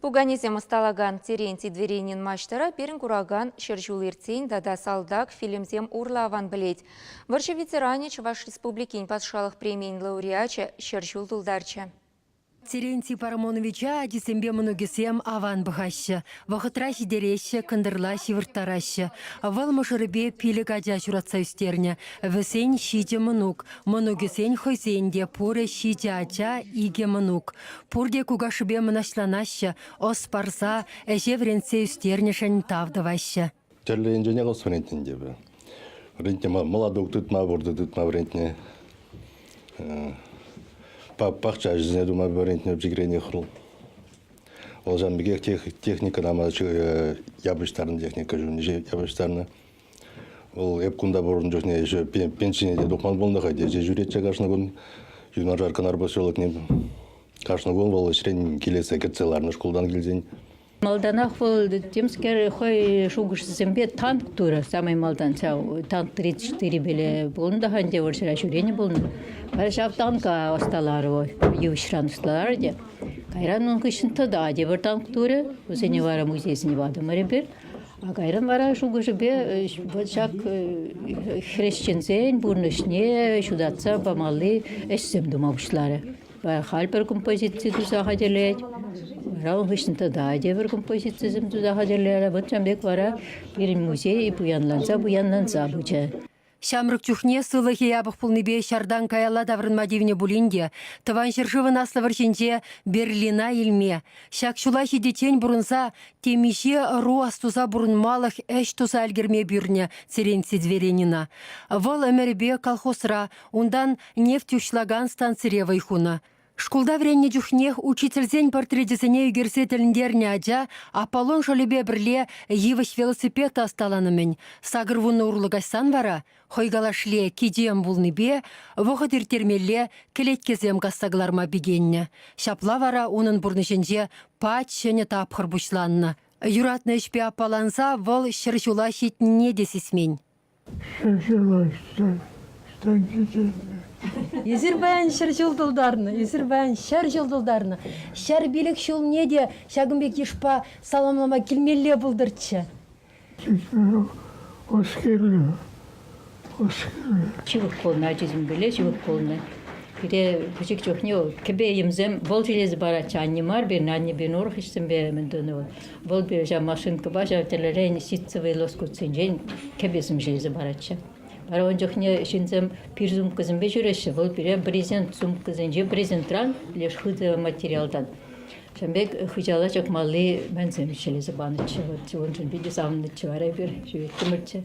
Пуканесем ӑсталакан Терентий Дверенин маҫтӑра пирӗн куракан ҫӗр ҫул иртсен тата салтак фильмсем урлӑ аван пӗлет. Вӑрҫӑ ветеранӗ Чӑваш Республикин патшалӑх премийӗн лауреачӗ 100 ҫул тултарчӗ. Терентий Парамоновича ачисемпе мӑнукӗсем аван пӑхаҫҫӗ. Вӑхӑтра ҫитереҫҫӗ, кӑнтӑрла ҫывӑрттараҫҫӗ. Вӑл мӑшӑрӗпе пилӗк ача ҫуратса ӳстернӗ. Вӗсен ҫичӗ мӑнук. Мӑнукӗсен хӑйсен те пурӗ ҫичӗ ача, икӗ мӑнук. Пурте кукашшӗпе мӑнаҫланаҫҫӗ, ӑс парса, ӗҫе вӗрентсе ӳстернӗшӗн тав тӑваҫҫӗ. Тӗрлӗ енченех ӑс вӗрентнӗ эпӗ. Вӗрентнӗ мӑлатук тытма, пуртӑ тытма вӗрентнӗ. Пахча ӗҫӗсене тума вӗрентнӗ пӗчӗкренех. Вӑл ҫавӑн пекех техникӑна явӑҫтарнӑ, техника ҫумӗнче явӑҫтарнӑ. Вӑл эп кунта пурӑннӑ чухне еще пенсине те тухман пулнӑ-ха, тесе ҫӳретчӗ кашни кун. Юнашар Кӑнар поселокне кашни кун вӑл ӗҫрен килессе кӗтсе ларнӑ шкултан килсен. Малтанах вӑл темскер хӑй шухӑшӗсемпе танк турӗ. Самай малтан ҫав танк 34 пеле пулнӑ та ӗнтӗ вӑрҫӑра ҫӳренӗ пулнӑ. Вара ҫав танка ӑсталарӗ вӑл, йывӑҫран ӑсталарӗ те. Кайран ун хыҫҫӑн тата тепӗр танк турӗ. Вӗсене вара музейсене патӑмӑр эпир. А кайран вара шухӑшӗпе вӑт ҫак хресченсен пурнӑҫне ҫутатса памалли ӗҫсем тума пуҫларӗ. Халь пӗр композици туса хатӗрлет, вара ун хыҫҫӑн тата тепӗр композицисем туса хатӗрлерӗ. Вӑт ҫавӑн пек вара пирӗн музей пуянланса пуянланса пычӗ. Ҫамрӑк чухне сывлӑхӗ япӑх пулнипе ҫартан каялла таврӑнма тивнӗ пулин те Тӑван ҫӗршывӑн Аслӑ вӑрҫинче Берлина илме, ҫак ҫула ҫитиччен пурӑнса темиҫе ӑру астуса пурӑнмалӑх ӗҫ туса ӗлкӗрме пӳрнӗ Терентий Дверенина. Вӑл ӗмӗрӗпе колхозра, унтан нефть уҫлакан станцире вӑй хунӑ. Шкулта вӗреннӗ чухнех учительсен портречӗсене ӳкерсе тӗлӗнтернӗ ача Аполлон шӑлӗпе пӗрле йывӑҫ велосипед та ӑсталанӑ-мӗн. 80 урлӑ каҫсан вара, хӑй калашле, кичем пулнипе вӑхӑт ирттермелле кӗлеткесем касса кӑларма пикеннӗ. Ҫапла вара унӑн пурнӑҫӗнче пач ҫӗнӗ тапхӑр пуҫланнӑ. Юратнӑ ӗҫпе аппаланса вӑл ҫӗр ҫула ҫитнине те сисмен. Эсир паян 100 ҫул тултарнӑ, эсир паян 100 ҫул тултарнӑ. 105 ҫулне те ҫакӑн пек йышпа саламлама килмелле пултӑрччӗ. Ҫывӑх пулнӑ ачисемпеле ҫывӑх пулнӑ. Пире пӗчӗк чухне кӗпе-йӗмсем вӑл ҫӗлесе паратчӗ, анне мар пирӗн, анне пирӗн урӑх ӗҫсемпе мӗн тунӑ вӑл. Вӑл пире ҫав машинкӑпа ҫав тӗрлӗрен ситцевый лоскутсенчен кӗпесем ҫӗлесе паратчӗ. Вара ун чухне ҫынсем пир сумкӑсемпе ҫӳреҫҫӗ. Вӑл пире брезент сумкӑсенче брезентран, леш хытӑ материалтан ҫавӑн пек хыҫала чакмалли мӗнсем ҫӗлесе панӑччӗ. Вот уншӑн питӗ савӑннӑччӗ вара эпир ҫӳреттӗмӗрччӗ.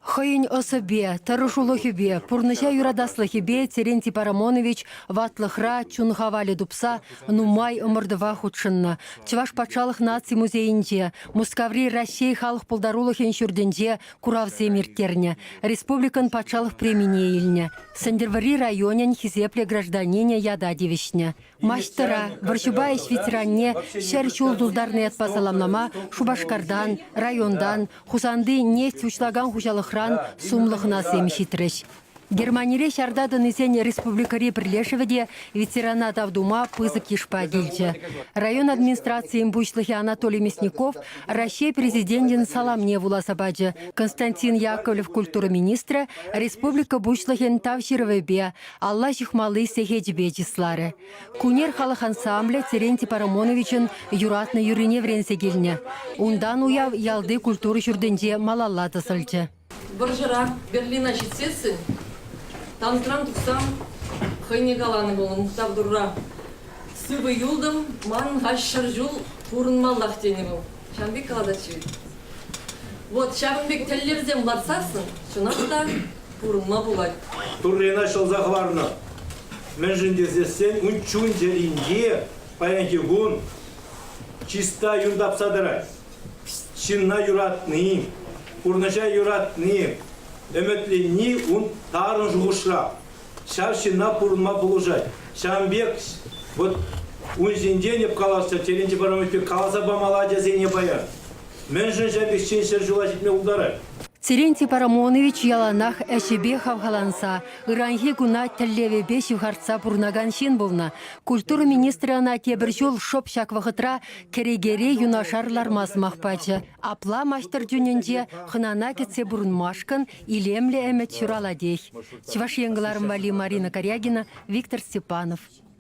Хӑйӗн ӑсӗпе, тӑрӑшулӑхӗпе, пурнӑҫа юратаслӑхӗпе Терентий Парамонович ватлӑхра чун хавалӗ тупса нумай ӑмӑртӑва хутшӑннӑ. Чӑваш патшалӑх наци музейӗнче, Мускаври Раҫҫей халӑх пултарулӑхӗн ҫуртӗнче куравсем ирттернӗ, республикӑн патшалӑх премине илнӗ, Сӗнтӗрвӑрри районӗн хисеплӗ гражданинӗ ята тивӗҫнӗ. Маҫтӑра, вӑрҫӑпа ӗҫ ветеранне 100 ҫул тултарнӑ ятпа саламлама Шупашкартан, районтан, Хусанти нефть уҫлакан хуҫалӑхран сумлӑ хӑнасем ҫитрӗҫ. Германире ҫарта тӑнисен республикӑри пӗрлешӗвӗ те ветерана тав тума пысӑк йышпа килчӗ. Район администрацийӗн пуҫлӑхӗ Анатолий Мясников Раҫҫей Президенчӗн саламне вуласа пачӗ. Константин Яковлев культура министрӗ республика Пуҫлӑхӗн Тав ҫырӑвӗпе, алла ҫыхмалли сехечӗпе чысларӗ. Кунер халӑх ансамблӗ Терентий Парамоновичӑн юратнӑ юррине вӗренсе килнӗ. Унтан уяв ялти культура ҫуртӗнче малалла тӑсӑлчӗ. Вӑрҫӑра Берлина ҫитсессӗн танкран тухсан хӑйне каланӑ пулнӑ мухтав Турра. Сывӑ юлтӑм, манӑн халь 100 ҫул пурӑнмаллах тенӗ вӑл. Ҫавӑн пек калататчӗ вӗт. Вот ҫавӑн пек тӗллевсем лартсассӑн чӑнах та пурӑнма пулать. Туррина ҫӑлса хӑварнӑ. Мӗншӗн тесессӗн ун чун-чӗринче паянхи кун чиста юн тапса тӑрать. Ҫынна юратни, пурнӑҫа юратни, ӗмӗтленни ун тарӑн шухӑшра. Ҫав ҫынна пурӑнма пулӑшать. Ҫавӑн пек вот ун ҫинчен эп каласса Терентий Парамонович пек каласа памалла ачасене паян. Мӗншӗн ҫав пек ҫын 100 ҫула ҫитме пултарать? Терентий Парамонович яланах ӗҫӗпе хавхаланса, ыранхи куна тӗллевӗпе ҫывхартса пурӑнакан ҫын пулнӑ. Культура министрӗ ӑна тепӗр ҫул шӑп ҫак вӑхӑтра кӗрекере юнашар ларма сӑмах пачӗ. Апла маҫтӑр чунӗнче хӑнана кӗтсе пурӑнмашкӑн илемлӗ ӗмӗт ҫуралатех. Чӑваш Ен кӑларӑм валли Марина Карягина, Виктор Степанов.